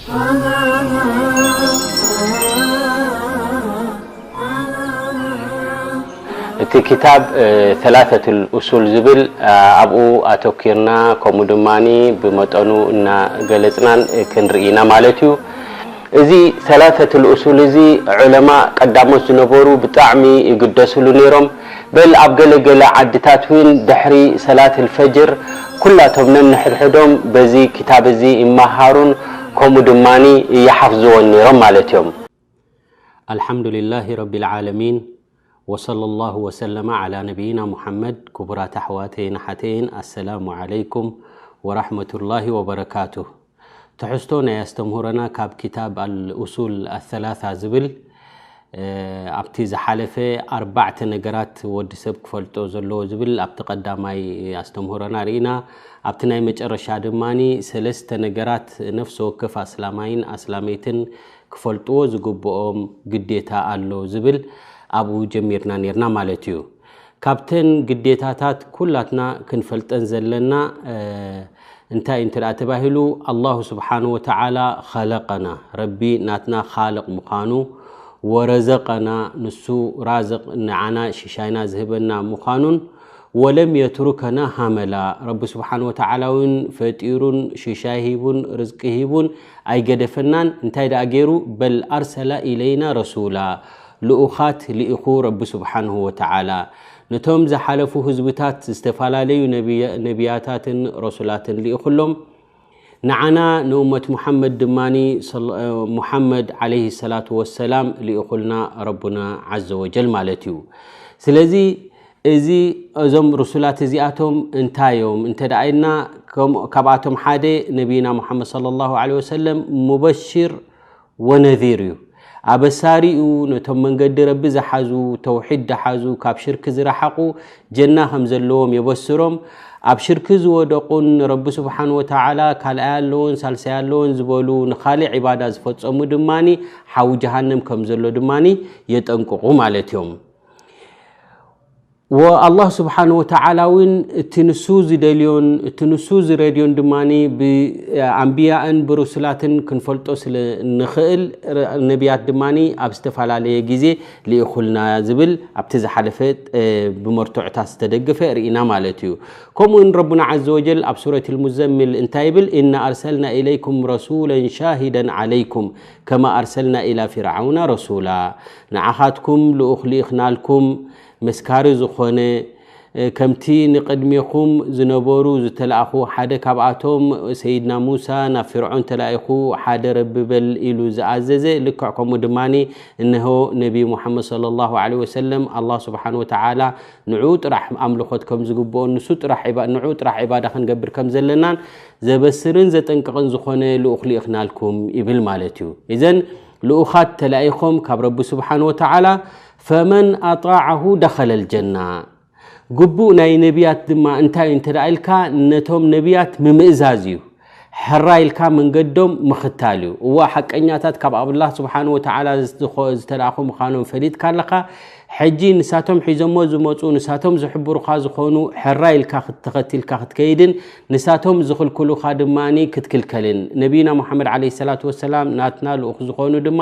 እቲ ክታብ ሰላሰቱል ኡሱል ዝብል ኣብኡ ኣተኪርና፣ ከምኡ ድማ ብመጠኑ እናገለፅናን ክንርኢ ኢና ማለት እዩ። እዚ ሰላሰቱል ኡሱል እዚ ዑለማ ቀዳሞት ዝነበሩ ብጣዕሚ ይግደስሉ ነይሮም። በል ኣብ ገለገለ ዓድታት እውን ድሕሪ ሰላት ልፈጅር ኩላቶም ነንሕድሕዶም በዚ ክታብ እዚ ይመሃሩን ከምኡ ድማ ይሓፍዝዎን ነይሮም ማለት እዮም። ኣልሓምዱሊላሂ ረቢል ዓለሚን፣ ወሰለላሁ ወሰለመ ዓላ ነቢይና ሙሓመድ። ክቡራት ኣሕዋተይን ኣሓተይን፣ ኣሰላሙ ዓለይኩም ወራሕመቱላሂ ወበረካቱ። ትሕዝቶ ናይ ኣስተምህሮና ካብ ክታብ ኣልኡሱል ኣሰላሳ ዝብል፣ ኣብቲ ዝሓለፈ ኣርባዕተ ነገራት ወዲ ሰብ ክፈልጦ ዘለዎ ዝብል ኣብቲ ቀዳማይ ኣስተምህሮና ርኢና። ኣብቲ ናይ መጨረሻ ድማ ሰለስተ ነገራት ነፍሲ ወከፍ ኣስላማይን ኣስላመይትን ክፈልጥዎ ዝግብኦም ግዴታ ኣሎ ዝብል ኣብኡ ጀሚርና ነይርና ማለት እዩ። ካብተን ግዴታታት ኩላትና ክንፈልጠን ዘለና እንታይ እንተ ደኣ ተባሂሉ፣ ኣላሁ ስብሓን ወተዓላ ኸለቀና፣ ረቢ ናትና ኻልቕ ምዃኑ፣ ወረዘቀና፣ ንሱ ራዝቕ፣ ንዓና ሽሻይና ዝህበና ምዃኑን፣ ወለም የትሩከና ሃመላ፣ ረቢ ስብሓን ወተዓላ እውን ፈጢሩን ሽሻይ ሂቡን ርዝቂ ሂቡን ኣይገደፈናን። እንታይ ደኣ ገይሩ? በል ኣርሰላ ኢለይና ረሱላ፣ ልኡኻት ልኢኹ ረቢ ስብሓንሁ ወተዓላ። ነቶም ዝሓለፉ ህዝብታት ዝተፈላለዩ ነቢያታትን ረሱላትን ልኢኹሎም። ንዓና ንእመት ሙሓመድ ድማ ሙሓመድ ዓለይሂ ሰላቱ ወሰላም ልኢኹልና ረቡና ዓዘ ወጀል ማለት እዩ። ስለዚ እዚ እዞም ርሱላት እዚኣቶም እንታይ እዮም እንተ ደኣ ኢልና፣ ካብኣቶም ሓደ ነቢይና ሙሓመድ ሰለላሁ ዓለይሂ ወሰለም ሙበሽር ወነዚር እዩ። ኣበሳሪኡ ነቶም መንገዲ ረቢ ዝሓዙ፣ ተውሒድ ዝሓዙ፣ ካብ ሽርክ ዝረሓቑ ጀና ከም ዘለዎም የበስሮም። ኣብ ሽርክ ዝወደቑን ንረቢ ስብሓን ወተዓላ ካልኣይ ኣለዎን ሳልሳይ ኣለዎን ዝበሉ ንኻሊእ ዒባዳ ዝፈጸሙ ድማ ሓዊ ጀሃነም ከም ዘሎ ድማ የጠንቅቑ ማለት እዮም። ወኣላህ ስብሓን ወተዓላ እውን እቲ ንሱ ዝደልዮን እቲ ንሱ ዝረድዮን ድማ ብኣንብያእን ብሩሱላትን ክንፈልጦ ስለ ንኽእል፣ ነቢያት ድማ ኣብ ዝተፈላለየ ግዜ ልኢኹልና ዝብል ኣብቲ ዝሓለፈ ብመርትዖታት ዝተደገፈ ርኢና ማለት እዩ። ከምኡ እውን ረቡና ዓዘ ወጀል ኣብ ሱረት ልሙዘምል እንታይ ይብል? ኢና ኣርሰልና ኢለይኩም ረሱለን ሻሂደን ዓለይኩም ከማ ኣርሰልና ኢላ ፊርዓውና ረሱላ። ንዓኻትኩም ልኡኽ ልኢኽናልኩም መስካሪ ዝኾነ፣ ከምቲ ንቕድሜኹም ዝነበሩ ዝተላእኹ፣ ሓደ ካብኣቶም ሰይድና ሙሳ ናብ ፍርዖን ተላኢኹ፣ ሓደ ረቢ በል ኢሉ ዝኣዘዘ፣ ልክዕ ከምኡ ድማ እንሆ ነቢ ሙሓመድ ሰለላሁ ዓለይሂ ወሰለም ኣላህ ስብሓን ወተዓላ ንዑ ጥራሕ ኣምልኾት ከም ዝግብኦን ንሱ ጥራሕ ዒባ-፣ ንዑ ጥራሕ ዒባዳ ክንገብር ከም ዘለናን ዘበስርን ዘጠንቅቕን ዝኾነ ልኡኽ ልኢኽናልኩም ይብል ማለት እዩ። እዘን ልኡኻት ተላኢኾም ካብ ረቢ ስብሓን ወተዓላ፣ ፈመን ኣጣዓሁ ደኸለል ጀና። ግቡእ ናይ ነቢያት ድማ እንታይ እዩ እንተ ደኣ ኢልካ፣ ነቶም ነቢያት ምምእዛዝ እዩ። ሕራይ ኢልካ መንገዶም ምኽታል እዩ። እዋ ሓቀኛታት ካብ ኣላህ ስብሓን ወተዓላ ዝተላእኹ ምዃኖም ፈሊጥካ ኣለኻ። ሕጂ ንሳቶም ሒዞሞ ዝመፁ፣ ንሳቶም ዝሕብሩኻ ዝኾኑ ሕራይ ኢልካ ተኸቲልካ ክትከይድን ንሳቶም ዝኽልክሉኻ ድማ ክትክልከልን። ነቢይና ሙሓመድ ዓለይሂ ሰላቱ ወሰላም ናትና ልኡኽ ዝኾኑ ድማ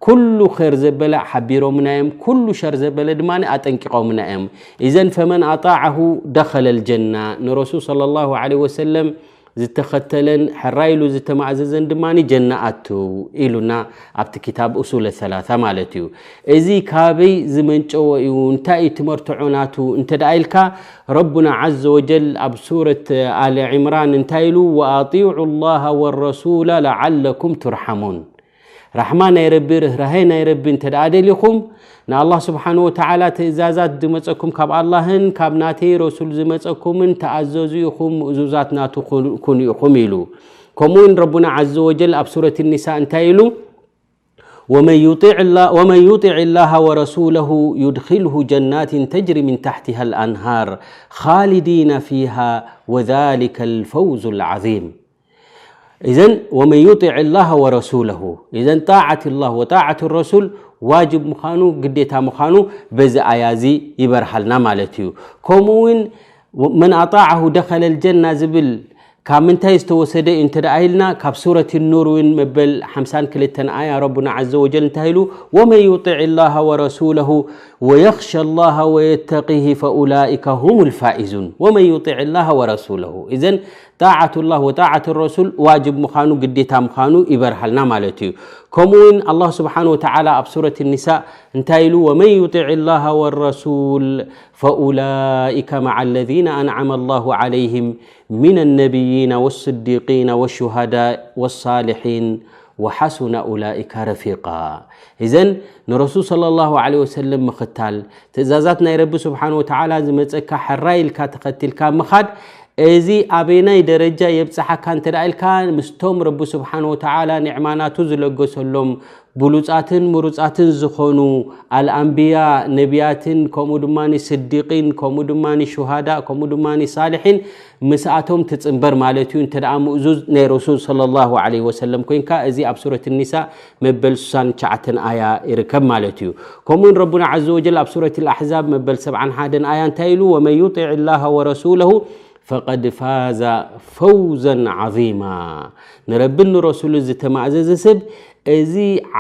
ኩሉ ኸይር ዘበለ ሓቢሮምና እዮም፣ ኩሉ ሸር ዘበለ ድማ ኣጠንቂቖምና እዮም። ኢዘን ፈመን ኣጣዓሁ ደኸለል ጀና፣ ንረሱል ሰለላሁ ዓለይሂ ወሰለም ዝተኸተለን ሕራይ ኢሉ ዝተማእዘዘን ድማ ጀና ኣቱ ኢሉና ኣብቲ ክታብ ኡሱለ ሰላሳ ማለት እዩ። እዚ ካበይ ዝመንጨወ እዩ? እንታይ እዩ እቲ መርትዖ ናቱ እንተ ደኣ ኢልካ፣ ረቡና ዓዘ ወጀል ኣብ ሱረት ኣሊ ዕምራን እንታይ ኢሉ? ወኣጢዑ ላሃ ወረሱላ ለዓለኩም ቱርሓሙን። ራሕማ ናይ ረቢ፣ ርህራሄ ናይ ረቢ እንተ ደኣ ደሊኹም፣ ንኣላህ ስብሓን ወተዓላ ትእዛዛት ዝመጸኩም ካብ ኣላህን ካብ ናተይ ረሱል ዝመጸኩምን ተኣዘዙ ኢኹም፣ ምእዙዛት ናቱ ኩኑ ኢኹም ኢሉ። ከምኡ እውን ረቡና ዓዘ ወጀል ኣብ ሱረት ኒሳ እንታይ ኢሉ? ወመን ዩጢዕ ላ-፣ ወመን ዩጢዕ ላሃ ወረሱለሁ ዩድኪልሁ ጀናትን ተጅሪ ምን ታሕቲሃ ልኣንሃር ኻሊዲነ ፊሃ ወዛሊከ ልፈውዙ ልዓዚም። ኢዘን ወመን ዩጢዕ ላሃ ወረሱለሁ፣ ኢዘን ጣዓት ላህ ወጣዓት ረሱል ዋጅብ ምዃኑ፣ ግዴታ ምዃኑ በዚ ኣያ እዚ ይበርሃልና ማለት እዩ። ከምኡ እውን መን ኣጣዓሁ ደኸለ ልጀና ዝብል ካብ ምንታይ ዝተወሰደ እዩ እንተ ደኣ ኢልና፣ ካብ ሱረት ኑር እውን መበል ሓምሳን ክልተን ኣያ ረቡና ዓዘ ወጀል እንታይ ኢሉ? "ወመን ዩጢዕ ላሃ ወረሱለሁ ወየኽሸ ላሃ ወየተቂሂ ፈኡላኢከ ሁሙል ፋኢዙን። ወመን ዩጢዕ ላሃ ወረሱለሁ።" እዘን ጣዓቱላህ ወጣዓት ረሱል ዋጅብ ምዃኑ፣ ግዴታ ምዃኑ ይበርሃልና ማለት እዩ። ከምኡ እውን ኣላህ ስብሓን ወተዓላ ኣብ ሱረት ኒሳእ እንታይ ኢሉ? "ወመን ዩጢዕ ላሃ ወረሱል ፈኡላኢከ መዓ ለዚነ ኣንዓመ ላሁ ዓለይሂም ሚነ ነቢይና ወስዲቂና ወሹሃዳእ ወሳሊሒን ወሓሱነ ኡላኢከ ረፊቃ።" እዘን ንረሱል ሰለላሁ ዐለይሂ ወሰለም ምኽታል፣ ትእዛዛት ናይ ረቢ ስብሓን ወተዓላ ዝመፀካ ሕራይ ኢልካ ተኸቲልካ ምኻድ፣ እዚ ኣበናይ ደረጃ የብፅሓካ እንተ ደኣ ኢልካ፣ ምስቶም ረቢ ስብሓን ወተዓላ ኒዕማ ናቱ ዝለገሰሎም ብሉጻትን ምሩጻትን ዝኾኑ ኣልኣንብያ፣ ነቢያትን፣ ከምኡ ድማ ስዲቂን፣ ከምኡ ድማ ሹሃዳእ፣ ከምኡ ድማ ሳልሒን ምስኣቶም ትጽንበር ማለት እዩ። እንተ ደኣ ምእዙዝ ናይ ረሱል ሰለላሁ ዐለይሂ ወሰለም ኮይንካ፣ እዚ ኣብ ሱረት ኒሳ መበል ስሳን ትሽዓተን ኣያ ይርከብ ማለት እዩ። ከምኡውን ረቡና ዐዘ ወጀል ኣብ ሱረት ኣልኣሕዛብ መበል ሰብዓን ሓደን ኣያ እንታይ ኢሉ? "ወመን ዩጢዕ ላሃ ወረሱለሁ ፈቀድ ፋዘ ፈውዘን ዓዚማ።" ንረብን ንረሱሉ ዝተማእዘዘ ሰብ እዚ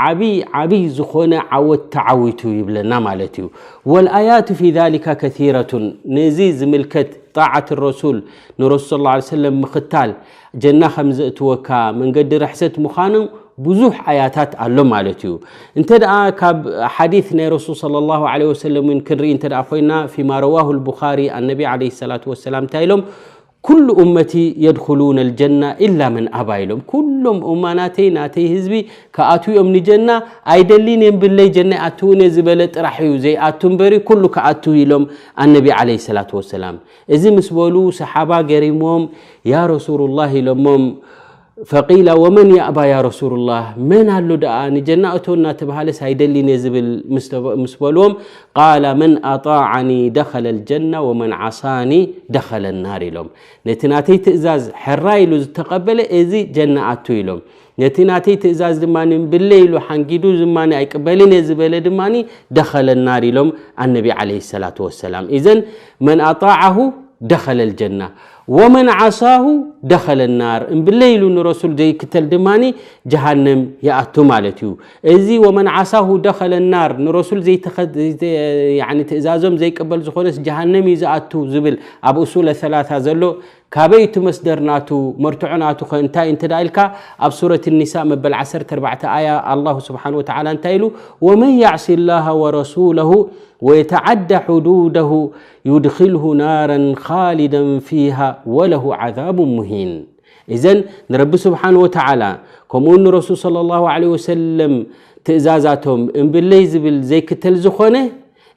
ዓብይ ዓብይ ዝኾነ ዓወት ተዓዊቱ ይብለና ማለት እዩ። ወልኣያቱ ፊ ዛሊካ ከሲረቱን፣ ነዚ ዝምልከት ጣዓት ረሱል፣ ንረሱል ሰለላሁ ዐለይሂ ወሰለም ምኽታል ጀና ከም ዘእትወካ፣ መንገዲ ርሕሰት ምዃኑ ብዙሕ ኣያታት ኣሎ ማለት እዩ። እንተ ደኣ ካብ ሓዲስ ናይ ረሱል ሰለላሁ ዐለይሂ ወሰለም እውን ክንርኢ እንተ ደኣ ኮይና፣ ፊማ ረዋሁ ልቡኻሪ፣ ኣነቢ ዐለይሂ ሰላቱ ወሰላም እንታይ ኢሎም? "ኩሉ ኡመቲ የድኹሉነ ልጀና ኢላ መን ኣባ" ኢሎም። ኩሎም ኡማ ናተይ፣ ናተይ ህዝቢ ክኣትዉ እዮም ንጀና፣ ኣይደሊን እየ እምብለይ ጀና ይኣትውን እየ ዝበለ ጥራሕ እዩ ዘይኣቱ እምበሪ ኩሉ ክኣትው ኢሎም ኣነቢ ዐለይሂ ሰላቱ ወሰላም። እዚ ምስ በሉ ሰሓባ ገሪሞም፣ "ያ ረሱሉላህ" ኢሎሞም። ፈቂለ፣ "ወመን ያእባ ያ ረሱሉላህ? መን ኣሎ ደኣ ንጀና እቶ እናተባሃለስ ኣይደሊን እየ ዝብል?" ምስ ተበ-፣ ምስ በልዎም፣ ቃለ፣ "መን ኣጣዓኒ ደኸለ ልጀና ወመን ዓሳኒ ደኸለ ናር" ኢሎም። ነቲ ናተይ ትእዛዝ ሕራይ ኢሉ ዝተቐበለ እዚ ጀና ኣቱ ኢሎም። ነቲ ናተይ ትእዛዝ ድማ እምብለ ኢሉ ሓንጊዱ ድማ ኣይቅበልን እየ ዝበለ ድማ ደኸለ ናር ኢሎም ኣነቢ ዐለይሂ ሰላቱ ወሰላም። ኢዘን መን ኣጣዓሁ ደኸለ ልጀና ወመን ዓሳሁ ደኸለ ናር። እምብለ ኢሉ ንረሱል ዘይክተል ድማ ጀሃነም ይኣቱ ማለት እዩ። እዚ ወመን ዓሳሁ ደኸለ ናር፣ ንረሱል ዘይተኸ-፣ ዘይተ-፣ ያኒ ትእዛዞም ዘይቅበል ዝኾነስ ጀሃነም እዩ ዝኣቱ ዝብል ኣብ ኡሱለ ሰላሳ ዘሎ ካበይ እቲ መስደር ናቱ፣ መርትዖ ናቱ ኸ እንታይ እንተ ደኣ ኢልካ፣ ኣብ ሱረት ኒሳእ መበል ዓሰርተ ኣርባዕተ ኣያ ኣላሁ ስብሓን ወተዓላ እንታይ ኢሉ? "ወመን ያዕሲ ላሃ ወረሱለሁ ወየተዓዳ ሑዱደሁ ዩድኺልሁ ናረን ኻሊደን ፊሃ ወለሁ ዓዛቡን ሙሂን።" እዘን ንረቢ ስብሓን ወተዓላ ከምኡውን ንረሱል ሰለላሁ ዐለይሂ ወሰለም ትእዛዛቶም እምብለይ ዝብል ዘይክተል ዝኾነ፣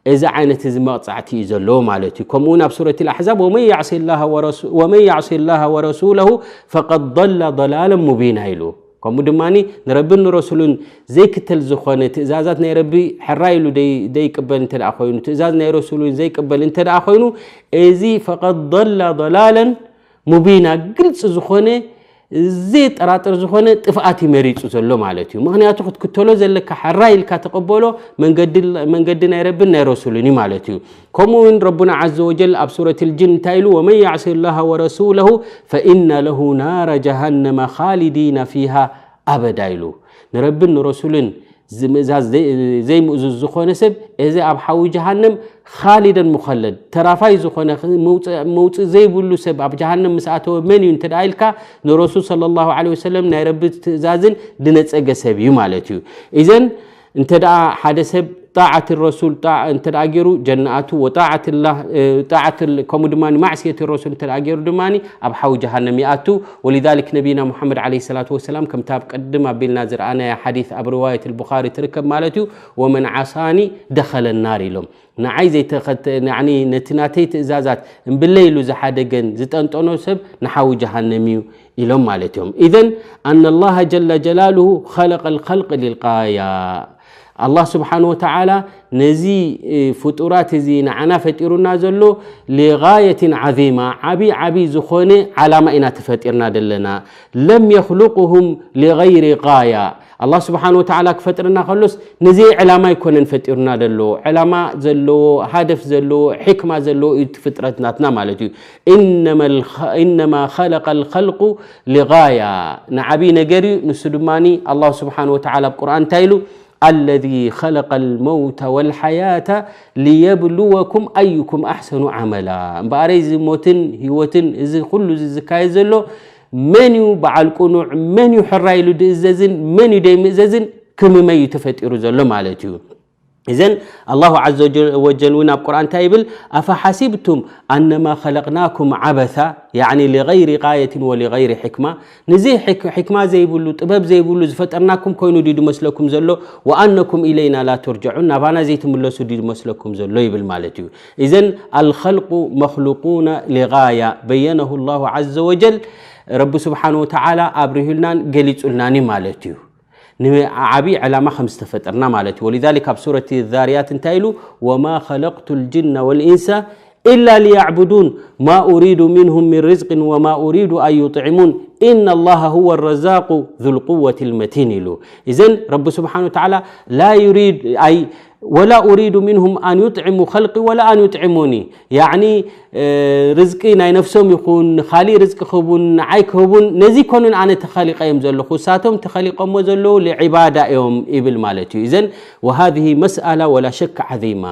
እዚ ዓይነት እዚ መቕጻዕቲ እዩ ዘለዎ ማለት እዩ። ከምኡ እውን ኣብ ሱረት ኣልኣሕዛብ፣ "ወመን ያዕሲ ላሃ ወረሱ-፣ ወመን ያዕሲ ላሃ ወረሱለሁ ፈቀድ ضل ضلالا مبينا" ኢሉ። ከምኡ ድማ ንረብን ንረሱሉን ዘይክተል ዝኾነ፣ ትእዛዛት ናይ ረቢ ሕራይ ኢሉ ደይ-፣ ደይቅበል እንተ ደኣ ኮይኑ፣ ትእዛዝ ናይ ረሱሉ ዘይቅበል እንተ ደኣ ኮይኑ፣ እዚ ፈቀድ ضل ضلالا مبينا፣ ግልፂ ዝኾነ፣ ዘየጠራጥር ዝኾነ ጥፍኣት እዩ መሪፁ ዘሎ ማለት እዩ። ምኽንያቱ ክትክተሎ ዘለካ ሕራይ ኢልካ ተቐበሎ፣ መንገዲ፣ መንገዲ ናይ ረብን ናይ ረሱልን እዩ ማለት እዩ። ከምኡ እውን ረቡና ዐዘ ወጀል ኣብ ሱረት ልጅን እንታይ ኢሉ? "ወመን ያዕሲ ላሃ ወረሱለሁ ፈኢነ ለሁ ናረ ጀሃነመ ኻሊዲነ ፊሃ ኣበዳ" ኢሉ። ንረብን ንረሱልን ዝምእዛዝ ዘይ-፣ ዘይምእዙዝ ዝኾነ ሰብ፣ እዚ ኣብ ሓዊ ጀሃነም ኻሊደን ሙኸለድ፣ ተራፋይ ዝኾነ፣ መውፅእ፣ መውፅእ ዘይብሉ ሰብ ኣብ ጀሃነም ምስ ኣተወ መን እዩ እንተ ደኣ ኢልካ፣ ንረሱል ሰለላሁ ዐለይሂ ወሰለም ናይ ረቢ ትእዛዝን ድነፀገ ሰብ እዩ ማለት እዩ። ኢዘን እንተ ደኣ ሓደ ሰብ ጣዓት ረሱል ጣ-፣ እንተ ደኣ ገይሩ ጀና ኣቱ፣ ወጣዓት ላህ፣ እ፣ ጣዓት ል-፣ ከምኡ ድማ ማዕስየት ረሱል እንተ ደኣ ገይሩ ድማ ኣብ ሓዊ ጀሃነም ይኣቱ። ወሊዛሊክ ነቢና ሙሓመድ ዐለይሂ ሰላቱ ወሰላም ከምታ ኣብ ቅድም ኣቢልና ዝረኣናያ ሓዲስ ኣብ ርዋየት ልቡኻሪ ትርከብ ማለት እዩ። "ወመን ዓሳኒ ደኸለ ናር" ኢሎም። ንዓይ ዘይተኸተ-፣ ያዕኒ ነቲ ናተይ ትእዛዛት እምብለይ ኢሉ ዝሓደገን ዝጠንጠኖ ሰብ ንሓዊ ጀሃነም እዩ ኢሎም ማለት እዮም። ኢዘን ኣነ ላሃ ጀለ ጀላሉሁ ኸለቀ ልኸልቅ ሊልቃያ። ኣላህ ስብሓን ወተዓላ ነዚ፣ እ፣ ፍጡራት እዚ ንዓና ፈጢሩና ዘሎ ሊጋየትን ዓዚማ፣ ዓብዪ ዓብዪ ዝኾነ ዓላማ ኢና ተፈጢርና ዘለና። ለም የኽሉቅሁም ሊገይሪ ጋያ፣ ኣላህ ስብሓን ወተዓላ ክፈጥርና ከሎስ ነዚ ዕላማ ኣይኮነን ፈጢሩና ዘሎ። ዕላማ ዘለዎ፣ ሃደፍ ዘለዎ፣ ሕክማ ዘለዎ እዩ እቲ ፍጥረት ናትና ማለት እዩ። ኢነማ ኸለቀ ልኸልቁ ሊጋያ፣ ንዓብዪ ነገር እዩ። ንሱ ድማ ኣላህ ስብሓን ወተዓላ ኣብ ቁርኣን እንታይ ኢሉ? ኣለዚ ኸለቀ ልመውተ ወልሓያተ ሊየብልወኩም ኣዩኩም ኣሕሰኑ ዓመላ። እምበኣረይ እዚ ሞትን ህይወትን እዚ ኩሉ እዚ ዝካየድ ዘሎ መን እዩ በዓል ቁኑዕ፣ መን እዩ ሕራይ ኢሉ ድእዘዝን መን እዩ ደይምእዘዝን ክምመይ እዩ ተፈጢሩ ዘሎ ማለት እዩ። እዘን ኣላሁ ዓዘ ወጀል እውን ኣብ ቁርኣን እንታይ ይብል? ኣፈሓሲብቱም ኣነማ ኸለቅናኩም ዓበሳ፣ ያዕኒ ሊገይሪ ጋየትን ወሊገይሪ ሕክማ፣ ንዘይ ሕክ- ሕክማ ዘይብሉ ጥበብ ዘይብሉ ዝፈጠርናኩም ኮይኑ ድዩ ድመስለኩም ዘሎ? ወኣነኩም ኢለይና ላ ቱርጀዑን፣ ናባና ዘይትምለሱ ድዩ ድመስለኩም ዘሎ ይብል ማለት እዩ። እዘን ኣልኸልቁ መኽሉቁነ ሊጋያ በየነሁ ላሁ ዓዘ ወጀል፣ ረቢ ስብሓን ወተዓላ ኣብሪሁልናን ገሊጹልናን እዩ ማለት እዩ። ንዓብዪ ዕላማ ከም ዝተፈጠርና ማለት እዩ። ወሊዛሊክ ኣብ ሱረት ዛርያት እንታይ ኢሉ? ወማ ኸለቅቱ ልጅነ ወልኢንሰ ኢላ ሊያዕቡዱን ማ ኡሪዱ ሚንሁም ሚን ርዝቅን ወማ ኡሪዱ ኣን ዩጥዕሙን ኢና ላሃ ሁወ ረዛቁ ዙልቁወት ልመቲን ኢሉ። እዘን ረቢ ስብሓን ወተዓላ ላ ዩሪድ ኣይ ወላ ኡሪዱ ሚንሁም ኣን ዩጥዕሙ ኸልቂ ወላ ኣን ዩጥዕሙኒ፣ ያዕኒ እ፣ ርዝቂ ናይ ነፍሶም ይኹን ንኻሊእ ርዝቂ ክህቡን ንዓይ ክህቡን ነዚ ኮኑን ኣነ ተኸሊቀዮም ዘለኹ፣ እሳቶም ተኸሊቀሞ ዘለዉ ልዕባዳ እዮም ይብል ማለት እዩ። እዘን ወሃዚህ መስኣላ ወላ ሸክ ዓዚማ፣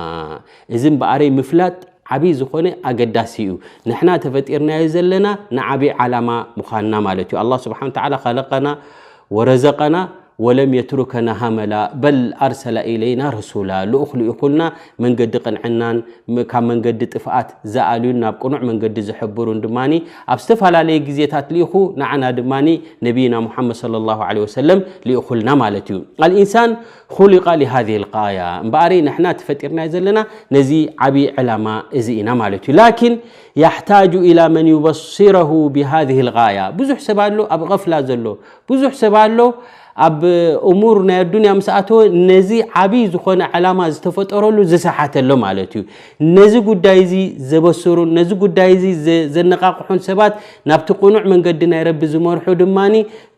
እዚ እምበኣረይ ምፍላጥ ዓብዪ ዝኾነ ኣገዳሲ እዩ። ንሕና ተፈጢርናዮ ዘለና ንዓብዪ ዓላማ ምዃንና ማለት እዩ። ኣላህ ስብሓን ወተዓላ ኸለቀና ወረዘቀና ወለም የትሩከና ሃመላ በል ኣርሰለ ኢለይና ረሱላ፣ ልኡኽ ልኢኹልና መንገዲ ቅንዕናን ም- ካብ መንገዲ ጥፍኣት ዝኣልዩን ናብ ቅኑዕ መንገዲ ዝሕብሩን ድማ ኣብ ዝተፈላለየ ግዜታት ልኢኹ፣ ንዓና ድማ ነቢይና ሙሓመድ ሰለላሁ ዐለይሂ ወሰለም ልኢኹልና ማለት እዩ። ኣልኢንሳን ኹሊቃ ሊሃዚህ ልቃያ፣ እምበኣረይ ንሕና ተፈጢርናዮ ዘለና ነዚ ዓብዪ ዕላማ እዚ ኢና ማለት እዩ። ላኪን ያሕታጁ ኢላ መን ዩበስረሁ ቢሃዚህ ልጋያ። ብዙሕ ሰብ ኣሎ ኣብ ገፍላ ዘሎ፣ ብዙሕ ሰብ ኣሎ ኣብ እሙር ናይ ኣዱንያ ምስ ኣተወ ነዚ ዓብዪ ዝኾነ ዕላማ ዝተፈጠረሉ ዝሰሓተሎ ማለት እዩ። ነዚ ጉዳይ እዚ ዘበስሩን ነዚ ጉዳይ እዚ ዘ- ዘነቃቕሑን ሰባት ናብቲ ቅኑዕ መንገዲ ናይ ረቢ ዝመርሑ ድማ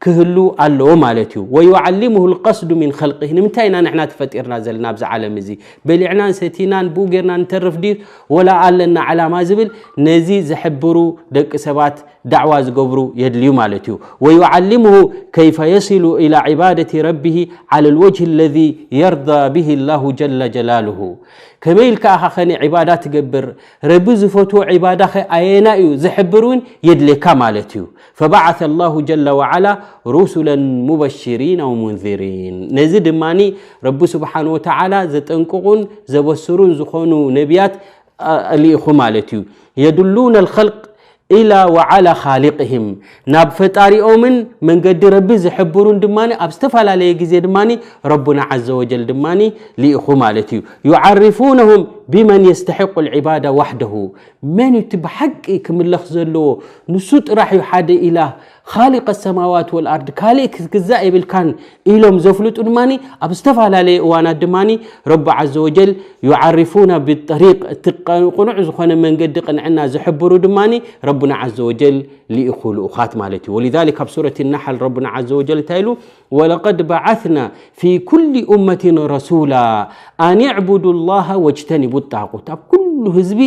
ክህሉ ኣለዎ ማለት እዩ። ወዩዓሊሙሁ ልቀስዱ ሚን ኸልቅህ። ንምንታይ ኢና ንሕና ተፈጢርና ዘለና ኣብዚ ዓለም እዚ? በሊዕናን ሰቲናን ብኡ ጌርና ንተርፍ ድዩ? ወላ ኣለና ዕላማ ዝብል ነዚ ዝሕብሩ ደቂ ሰባት ዳዕዋ ዝገብሩ የድልዩ ማለት እዩ። ወዩዓሊሙሁ ከይፈ የሲሉ ኢላ ዒባደቲ ረቢሂ ዓለ ልወጅሂ ለዚ የርዳ ብሂ ላሁ ጀለ ጀላሉሁ። ከመይ ኢልካ ኢኻ ኸኒ ዒባዳ ትገብር? ረቢ ዝፈትዎ ዒባዳኸ ኣየና እዩ ዝሕብር እውን የድልየካ ማለት እዩ። ፈበዓተ ላሁ ጀለ ወዓላ ሩሱለን ሙበሽሪን ወሙንዚሪን። ነዚ ድማ ረቢ ስብሓን ወተዓላ ዘጠንቅቑን ዘበስሩን ዝኾኑ ነቢያት ልኢኹ ማለት እዩ። የዱሉነ ልኸልቅ ኢላ ወዓላ ኻሊቅህም፣ ናብ ፈጣሪኦምን መንገዲ ረቢ ዝሕብሩን ድማ ኣብ ዝተፈላለየ ግዜ ድማ ረቡና ዓዘ ወጀል ድማ ልኢኹ ማለት እዩ። ዩዓርፉነሁም ቢመን የስተሕቁ ልዕባዳ ዋሕደሁ፣ መን እዩ እቲ ብሓቂ ክምለኽ ዘለዎ? ንሱ ጥራሕ እዩ ሓደ ኢላህ፣ ኻሊቀ ሰማዋት ወልኣርድ፣ ካልእ ክትግዛእ የብልካን ኢሎም ዘፍልጡ ድማ ኣብ ዝተፈላለየ እዋናት ድማ ረቢ ዓዘ ወጀል ዩዓርፉና ብጠሪቅ፣ እቲ ቅኑዕ ዝኾነ መንገዲ ቅንዕና ዝሕብሩ ድማ ረቡና ዓዘ ወጀል ልኢኹ ልኡኻት ማለት እዩ። ወሊዛሊክ ኣብ ሱረት ናሓል ረቡና ዓዘ ወጀል እንታይ ኢሉ? ወለቀድ በዓትና ፊ ኩሊ ኡመትን ረሱላ ኣን ዕቡዱ ላሃ ወጅተኒቡ ጣቁት። ኣብ ኩሉ ህዝቢ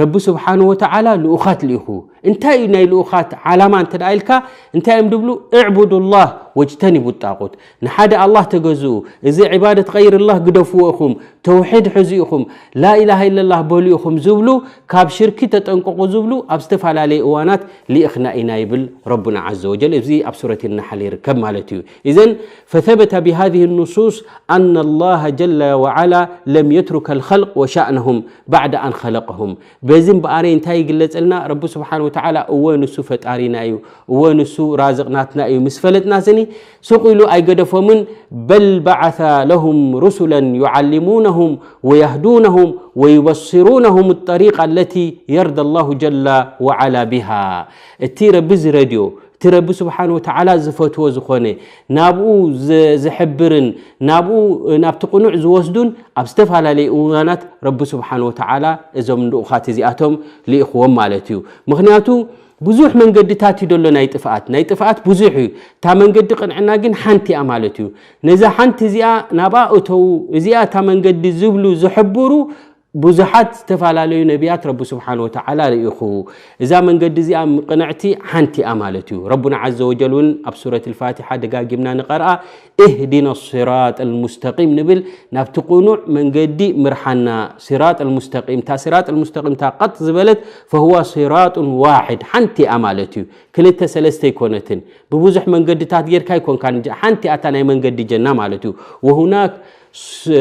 ረቢ ስብሓን ወተዓላ ልኡኻት ልኢኹ። እንታይ እዩ ናይ ልኡኻት ዓላማ እንተ ደኣ ኢልካ፣ እንታይ እዮም ድብሉ? እዕቡዱ ላህ ወጅተኒቡ ጣቁት። ንሓደ ኣላህ ተገዝኡ፣ እዚ ዒባደት ገይርላህ ግደፍዎ ኢኹም፣ ተውሒድ ሕዙ ኢኹም፣ ላኢላሃ ኢለላህ በሉ ኢኹም ዝብሉ፣ ካብ ሽርኪ ተጠንቀቑ ዝብሉ ኣብ ዝተፈላለየ እዋናት ልኢኽና ኢና ይብል ረቡና ዓዘ ወጀል። እዚ ኣብ ሱረት ናሓል ይርከብ ማለት እዩ። ኢዘን ፈተበተ ብሃዚህ ኑሱስ ኣነ ላሃ ጀለ ወዓላ ለም የትሩከ ልኸልቅ ወሻእነሁም ባዕደ ኣን ኸለቀሁም። በዚ እምበኣረይ እንታይ ይግለጸልና? ረቢ ስብሓን ወተዓላ እወ ንሱ ፈጣሪና እዩ፣ እወ ንሱ ራዝቕ ናትና እዩ ምስ ፈለጥና ስኒ ስቕ ኢሉ ኣይገደፎምን። በል በዓተ ለሁም ሩሱለን ዩዓሊሙነሁም ወየህዱነሁም ወዩበስሩነሁም ጠሪቃ ለቲ የርዳ ላሁ ጀለ ወዓላ ቢሃ። እቲ ረቢ ዝረድዮ፣ እቲ ረቢ ስብሓን ወተዓላ ዝፈትዎ ዝኾነ ናብኡ ዝ- ዝሕብርን ናብኡ ናብቲ ቅኑዕ ዝወስዱን ኣብ ዝተፈላለየ እዋናት ረቢ ስብሓን ወተዓላ እዞም ልኡኻት እዚኣቶም ልኢኽዎም ማለት እዩ። ምኽንያቱ ብዙሕ መንገድታት እዩ ዘሎ ናይ ጥፍኣት። ናይ ጥፍኣት ብዙሕ እዩ። እታ መንገዲ ቅንዕና ግን ሓንቲ እያ ማለት እዩ። ነዛ ሓንቲ እዚኣ ናብኣ እተዉ፣ እዚኣ እታ መንገዲ ዝብሉ ዝሕብሩ ብዙሓት ዝተፈላለዩ ነቢያት ረቢ ስብሓን ወተዓላ ርኢኹ። እዛ መንገዲ እዚኣ ቅንዕቲ ሓንቲ እያ ማለት እዩ። ረቡና ዓዘ ወጀል እውን ኣብ ሱረት ልፋቲሓ ደጋጊምና ንቐርኣ፣ እህዲና ስራጥ ልሙስተቂም ንብል፣ ናብቲ ቅኑዕ መንገዲ ምርሓና። ስራጥ ልሙስተቂም፣ እታ ስራጥ ልሙስተቂም እታ ቀጥ ዝበለት፣ ፈሁዋ ስራጡን ዋሕድ፣ ሓንቲ እያ ማለት እዩ። ክልተ ሰለስተ ኣይኮነትን። ብብዙሕ መንገድታት ጌርካ ኣይኮንካን፣ ሓንቲ እያ እታ ናይ መንገዲ ጀና ማለት እዩ። ወሁናክ ስ-፣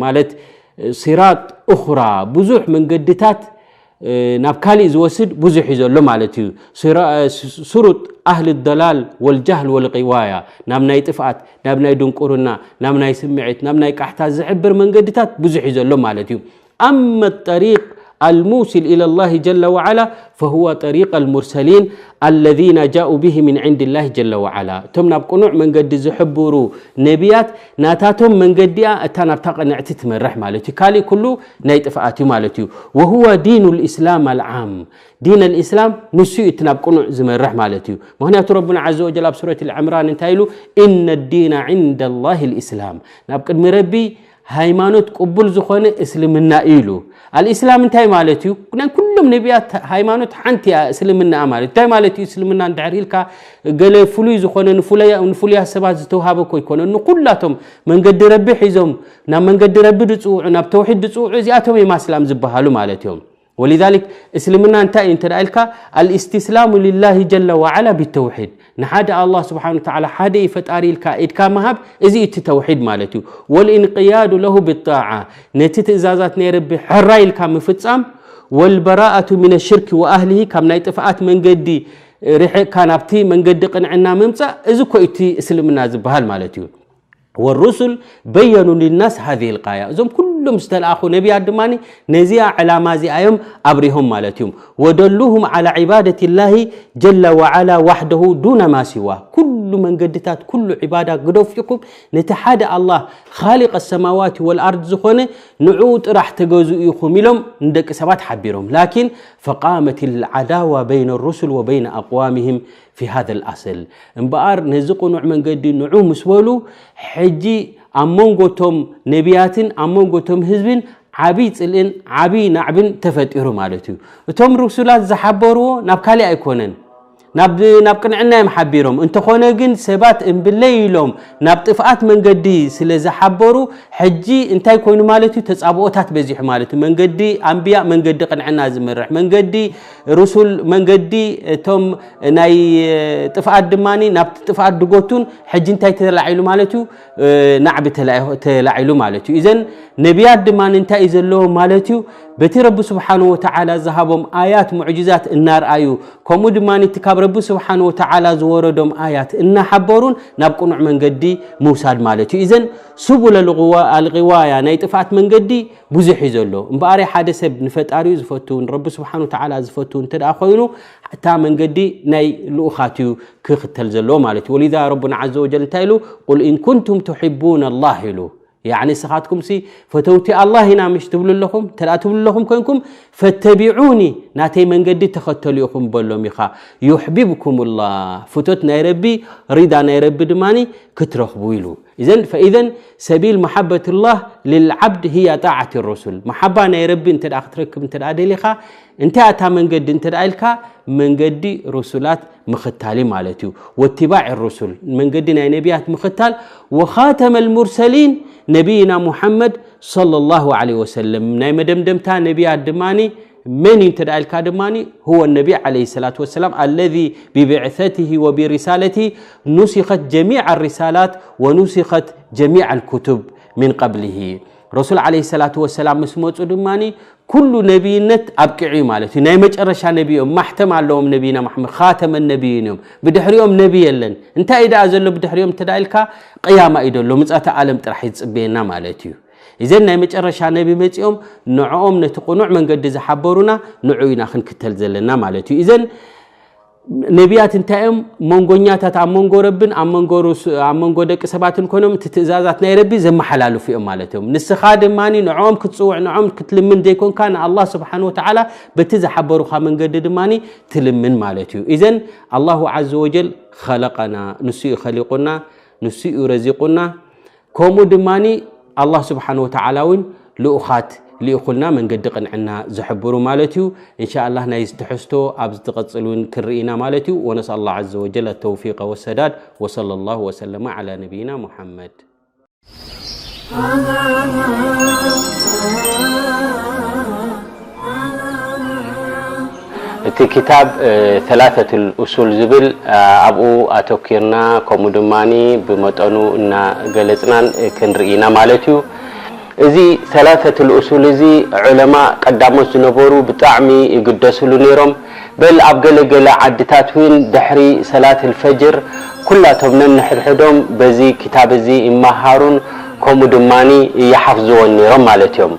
ማለት ሲራጥ ኡኽራ፣ ብዙሕ መንገድታት ናብ ካልእ ዝወስድ ብዙሕ እዩ ዘሎ ማለት እዩ። ስራ-፣ ስ-፣ ስሩጥ ኣህሊ ደላል ወልጃህል ወልቂዋያ፣ ናብ ናይ ጥፍኣት፣ ናብ ናይ ድንቁርና፣ ናብ ናይ ስምዒት፣ ናብ ናይ ቃሕታ ዝሕብር መንገድታት ብዙሕ እዩ ዘሎ ማለት እዩ። ኣመ ጠሪቅ ኣልሙሲል ኢለ ላሂ ጀለ ወዓላ ፈሁወ ጠሪቅ ኣልሙርሰሊን ኣለዚነ ጃኡ ብሂ ምን ዕንድ ላሂ ጀለ ወዓላ። እቶም ናብ ቅኑዕ መንገዲ ዝሕብሩ ነቢያት ናታቶም መንገዲኣ እታ ናብታ ቅንዕቲ ትመርሕ ማለት እዩ። ካልእ ኩሉ ናይ ጥፍኣት እዩ ማለት እዩ። ወሁወ ዲኑ ልእስላም ኣልዓም፣ ዲን ኣልእስላም ንሱ እዩ እቲ ናብ ቅኑዕ ዝመርሕ ማለት እዩ። ምክንያቱ ረቡና ዓዘ ወጀል ኣብ ሱረት ልዕምራን እንታይ ኢሉ? ኢነ ዲነ ዕንደ ላሂ ልእስላም፣ ናብ ቅድሚ ረቢ ሃይማኖት ቅቡል ዝኾነ እስልምና እዩ ኢሉ። ኣልእስላም እንታይ ማለት እዩ? ናይ ኩሎም ነቢያት ሃይማኖት ሓንቲ እያ፣ እስልምና ማለት። እንታይ ማለት እዩ እስልምና እንድሕር ኢልካ፣ ገለ ፍሉይ ዝኾነ ንፍሉያ-፣ ንፍሉያት ሰባት ዝተውሃበ እኮ ኣይኮነን። ንኩላቶም መንገዲ ረቢ ሒዞም ናብ መንገዲ ረቢ ዝፅውዑ፣ ናብ ተውሒድ ዝፅውዑ፣ እዚኣቶም እዮም ኣስላም ዝበሃሉ ማለት እዮም። ወሊዛሊክ እስልምና እንታይ እዩ እንተ ደኣ ኢልካ፣ ኣልእስትስላሙ ሊላሂ ጀለ ወዓላ ቢተውሒድ፣ ንሓደ ኣላህ ስብሓን ወተዓላ ሓደ እዩ ፈጣሪ ኢልካ ኢድካ ምሃብ፣ እዚ እቲ ተውሒድ ማለት እዩ። ወልእንቅያዱ ለሁ ብጣዓ፣ ነቲ ትእዛዛት ናይ ረቢ ሕራይ ኢልካ ምፍጻም፣ ወልበራኣቱ ሚነ ሽርኪ ወኣህሊሂ፣ ካብ ናይ ጥፍኣት መንገዲ ርሒቕካ ናብቲ መንገዲ ቅንዕና ምምጻእ፣ እዚ እኮ እዩ እቲ እስልምና ዝበሃል ማለት እዩ። ወሩሱል በየኑ ሊናስ ሃዚህ ልቃያ፣ እዞም ኩሎም ዝተለኣኹ ነቢያት ድማ ነዚኣ ዕላማ እዚኣ እዮም ኣብሪሆም ማለት እዮም። ወደሉሁም ዓላ ዒባደት ላሂ ጀለ ወዓላ ዋሕደሁ ዱነ ማ ሲዋ፣ ኩሉ መንገድታት ኩሉ ዒባዳ ግደፉ ኢኹም፣ ነቲ ሓደ ኣላህ ኻሊቅ ሰማዋት ወልኣርድ ዝኾነ ንዕኡ ጥራሕ ተገዝኡ ኢኹም ኢሎም ንደቂ ሰባት ሓቢሮም። ላኪን ፈቃመት ልዓዳዋ በይነ ሩሱል ወበይነ ኣቅዋምህም ፊ ሃዘ ልኣስል። እምበኣር ነዚ ቅኑዕ መንገዲ ንዑ ምስ በሉ፣ ሕጂ ኣብ መንጎቶም ነቢያትን ኣብ መንጎቶም ህዝብን ዓብዪ ጽልእን ዓብዪ ናዕብን ተፈጢሩ ማለት እዩ። እቶም ርሱላት ዝሓበርዎ ናብ ካሊእ ኣይኮነን፣ ናብ፣ ናብ ቅንዕና እዮም ሓቢሮም። እንተኾነ ግን ሰባት እምብለይ ኢሎም ናብ ጥፍኣት መንገዲ ስለ ዝሓበሩ፣ ሕጂ እንታይ ኮይኑ ማለት እዩ? ተጻብኦታት በዚሑ ማለት እዩ። መንገዲ ኣንብያ፣ መንገዲ ቅንዕና ዝመርሕ፣ መንገዲ ሩሱል፣ መንገዲ እቶም ናይ ጥፍኣት ድማ ናብቲ ጥፍኣት ድጎቱን፣ ሕጂ እንታይ ተላዒሉ ማለት እዩ? ናዕቢ ተላ-፣ ተላዒሉ ማለት እዩ። እዘን ነቢያት ድማ እንታይ እዩ ዘለዎ ማለት እዩ? በቲ ረቢ ስብሓን ወተዓላ ዝሃቦም ኣያት ሙዕጅዛት እናርኣዩ፣ ከምኡ ድማ እቲ ካብ ረቢ ስብሓን ወተዓላ ዝወረዶም ኣያት እናሓበሩን ናብ ቅኑዕ መንገዲ ምውሳድ ማለት እዩ። እዘን ስቡለ ልغዋ-፣ ኣልغዋያ ናይ ጥፍኣት መንገዲ ብዙሕ እዩ ዘሎ። እምበኣር ሓደ ሰብ ንፈጣሪኡ ዝፈቱ፣ ንረቢ ስብሓን ወተዓላ ዝፈቱ እንተ ደኣ ኮይኑ፣ እታ መንገዲ ናይ ልኡኻት እዩ ክኽተል ዘለዎ ማለት እዩ። ወሊዛ ረቡና ዓዘ ወጀል እንታይ ኢሉ? ቁል ኢን ኩንቱም ቱሒቡና ኣላህ ኢሉ። ያዕኒ ንስኻትኩምሲ ፈተውቲ ኣላህ ኢና ምሽ ትብሉ ኣለኹም? እንተ ደኣ ትብሉ ኣለኹም ኮይንኩም፣ ፈተቢዑኒ፣ ናተይ መንገዲ ተኸተሉ ኢኹም በሎም ኢኻ። ዩሕቢብኩም ላህ፣ ፍቶት ናይ ረቢ፣ ሪዳ ናይ ረቢ ድማ ክትረኽቡ ኢሉ። እዘን፣ ፈኢዘን ሰቢል መሓበት ላህ ልልዓብድ ህያ ጣዓት ሩሱል። መሓባ ናይ ረቢ እንተ ደኣ ክትረክብ እንተ ደኣ ደሊኻ፣ እንታይ እታ መንገዲ እንተ ደኣ ኢልካ፣ መንገዲ ሩሱላት ምኽታል እዩ ማለት እዩ። ወትባዕ ሩሱል፣ መንገዲ ናይ ነቢያት ምኽታል። ወኻተመ ልሙርሰሊን ነቢይና ሙሓመድ ሰለላሁ ዐለይሂ ወሰለም፣ ናይ መደምደምታ ነቢያት ድማኒ መን እዩ እንተ ደኣ ኢልካ ድማኒ፣ ሁወ ነቢ ዐለይሂ ሰላቱ ወሰላም፣ ኣለዚ ብብዕሰቲሂ ወብሪሳለቲ ኑሲኸት ጀሚዕ ሪሳላት ወኑሲኸት ጀሚዕ ልኩቱብ ሚን ቀብሊሂ። ረሱል ዐለይሂ ሰላቱ ወሰላም ምስ መፁ ድማኒ ኩሉ ነቢይነት ኣብቂዑ እዩ ማለት እዩ። ናይ መጨረሻ ነቢ እዮም። ማሕተም ኣለዎም ነቢይና መሓመድ፣ ኻተመ ነቢይን እዮም። ብድሕሪኦም ነቢ የለን። እንታይ እዩ ደኣ ዘሎ ብድሕሪኦም እንተ ደኣ ኢልካ፣ ቅያማ እዩ ዘሎ። ምጽኣተ ዓለም ጥራሕ እዩ ዝጽበየና ማለት እዩ። እዘን ናይ መጨረሻ ነቢ መጺኦም ንዕኦም ነቲ ቅኑዕ መንገዲ ዝሓበሩና ንዑ ኢና ክንክተል ዘለና ማለት እዩ። እዘን ነቢያት እንታይ እዮም? መንጎኛታት ኣብ መንጎ ረብን ኣብ መንጎ ሩስ-፣ ኣብ መንጎ ደቂ ሰባትን ኮይኖም እቲ ትእዛዛት ናይ ረቢ ዘመሓላልፉ እዮም ማለት እዮም። ንስኻ ድማ ንዕኦም ክትጽውዕ፣ ንዕኦም ክትልምን ዘይኮንካ፣ ንኣላህ ስብሓን ወተዓላ በቲ ዝሓበሩኻ መንገዲ ድማ ትልምን ማለት እዩ። ኢዘን ኣላሁ ዓዘ ወጀል ኸለቀና፣ ንሱ እዩ ኸሊቁና፣ ንሱ እዩ ረዚቁና። ከምኡ ድማ ኣላህ ስብሓን ወተዓላ እውን ልኡኻት ልኢኹልና መንገዲ ቅንዕና ዝሕብሩ ማለት እዩ። እንሻ ኣላህ ናይ ትሕዝቶ ኣብ ዝትቐጽል እውን ክንርኢና ማለት እዩ። ወነስኣል ኣላህ ዓዘ ወጀል ኣተውፊቀ ወሰዳድ። ወሰለ ላሁ ወሰለመ ዓላ ነቢይና ሙሐመድ። እቲ ክታብ ሰላሰቱል ኡሱል ዝብል ኣብኡ ኣተኪርና፣ ከምኡ ድማ ብመጠኑ እናገለጽናን ክንርኢ ኢና ማለት እዩ። እዚ ሰላሰቱል ኡሱል እዚ ዑለማ ቀዳሞት ዝነበሩ ብጣዕሚ ይግደስሉ ነይሮም። በል ኣብ ገለ ገለ ዓድታት እውን ድሕሪ ሰላት ልፈጅር ኩላቶም ነንሕድሕዶም በዚ ክታብ እዚ ይመሃሩን ከምኡ ድማ ይሓፍዝዎን ነይሮም ማለት እዮም።